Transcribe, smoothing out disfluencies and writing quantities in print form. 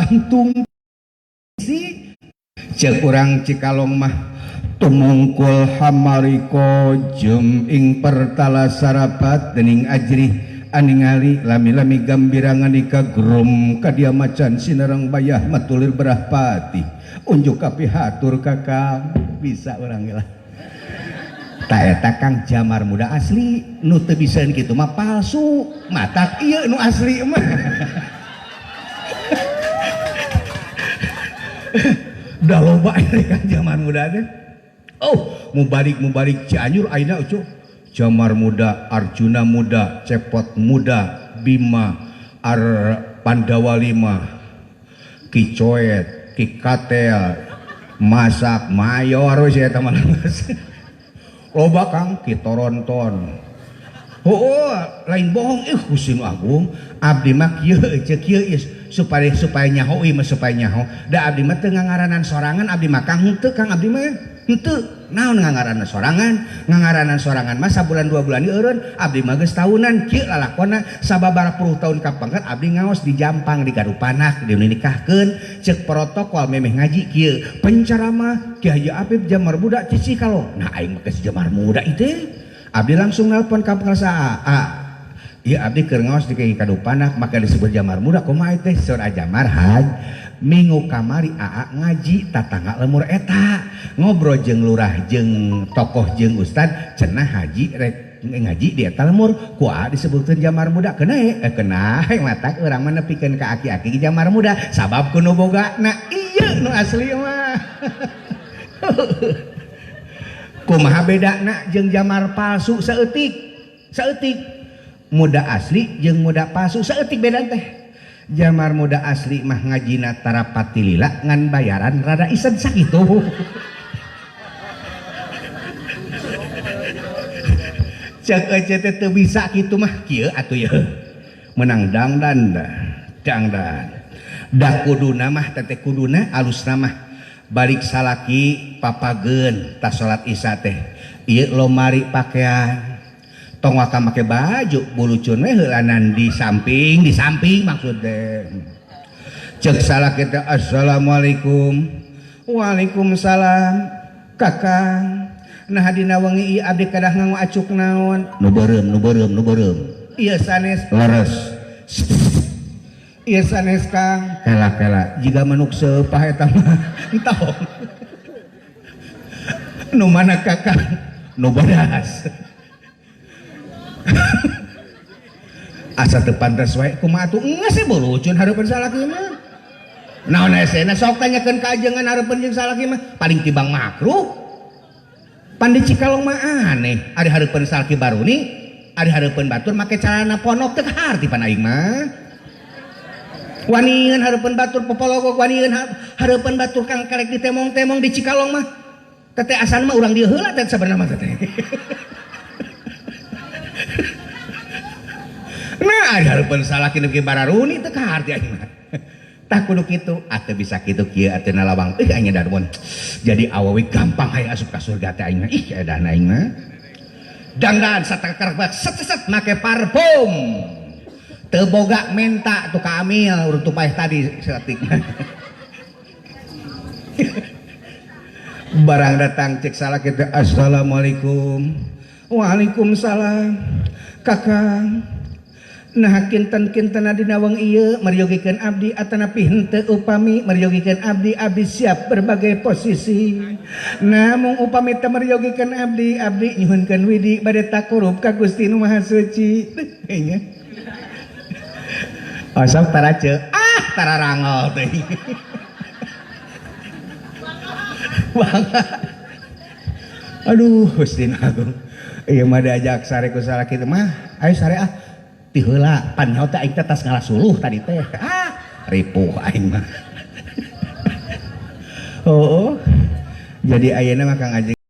Tung si cek urang Cikalong mah tumungkul hamariko jem ing pertala sarapat dening ajrih aningali lami-lami gambira ngandika grum kadia macan sinerang bayah matulir berah pati unjuk kapihatur kakang bisa urang lah ta eta Kang Jamar muda asli nu teu bisaeun kitu mah palsu matak ieu nu asli mah. Da loba ini Kang Jamar muda teh. Oh, mubalik Cianjur ayeuna ucuh. Jamar muda, Arjuna muda, Cepot muda, Bima, Ar Pandawa lima, Ki Coet, Ki Katel, Masak, Mayor wis eta mah. Loba Kang Ki Toronton. Oh, lain bohong ih Gusti nu Agung, abdi mah kieu ceuk kieu supaya supaya nyaho ieu mah supaya nyaho. Da abdi mah teu ngangaranan sorangan, abdi mah Kang henteu Kang abdi mah henteu. Naon ngangaranan sorangan? Ngangaranan sorangan mah sabulan 2 bulan eureun, abdi mah geus tahunan kieu lalakonna sababaraha puluh tahun kapangker abdi ngaos di Jampang di Garupanak dinikahkeun ceuk protokol memeh ngaji kieu. Penceramah Ki Haji Apip Jamar Muda Cici kalau. Nah aing mah geus Jamar Muda itu. Abdi langsung nelpon ka pengrasa A. Ieu abdi keur ngaos di Ki Kadupanak maka disebut Jamar Muda kumaha teh saur Jamar Haj. Minggu kamari AA ngaji tatangga lemur eta ngobrol jeung lurah jeung tokoh jeung ustad cenah haji rek ngaji di eta lemur ku AA disebutkeun Jamar Muda kena kena matak urang mah nepikeun ka aki-aki Jamar Muda sabab kuno boga na ieu nu asli mah. Kumaha bedana jeung Jamar palsu saeutik saeutik muda asli jeung muda palsu saeutik beda teh. Jamar muda asli mah ngajina tarapati lila ngan bayaran rada isen sakitu. Cek ece teh teu bisa kitu mah kieu atuh ye. Menang dangdan dangdan. Da kuduna mah teh kuduna alusna mah balik salaki papageun tas salat isya teh. Ieu lomari pakaian. Tong waka make baju bulucun we heulanan di samping maksud teh. Cek salaki teh assalamualaikum. Waalaikumsalam. Kakang. Nah dina wengi ieu abdi kadah nganggo acuk naon? Nu beureum nu beureum nu beureum. Ieu sanes leres. Ieu sanes Kang. Kela-kela jiga manuk seupah eta mah. Entah. Nu mana Kakang? Nu bodas. Asa teu pantes wae kumaha atuh geus sih bulucun hareupeun salaki mah. Naon hesena sok tanyakeun ka ajengan hareupeun jeung salaki mah paling tibang makruh. Pan di Cikalong mah aneh, ari hareupeun salaki baruni, ari hareupeun batur make calana ponok teu kaharti pan aing mah. Wanian hareupeun batur popologog wanian hareupeun batur kang karek ditemong-temong di Cikalong mah. Teteh asan mah urang dieu heula teh sabenerna mah teteh. Nah, ari hareupeun salaki nu bararuni teu kaharti aing mah. Tah kudu kitu, atuh bisa kitu kieu atuh nalawang. Ih aing darwon. Jadi awewe gampang hayang asup ka surga teh aing mah. Ih edan aing mah. Dangdan sateker set set make parfum. Teu boga menta tuh ka Amil urut paeh tadi saeutik. Barang datang cek salaki teh assalamualaikum. Waalaikumsalam. Kakang. Nah kinten-kinten dina wengi ieu meryogikeun abdi atanapi henteu upami meryogikeun abdi abdi siap berbagai posisi. Namung upami teu meryogikeun abdi abdi nyuhunkeun widi bade takurub ka Gusti Nu Maha Suci. Nya. Osok tarace ah tararangol teh. Bangga. Aduh Gusti Agung. Ieu mah diajak sare ku salaki teh mah ayo sare ah. Ti heula pan nyaho teh aing teh tas ngalasuluh tadi teh. Ah, ripuh aing mah. Oh, jadi ayeuna mah Kang Ajeng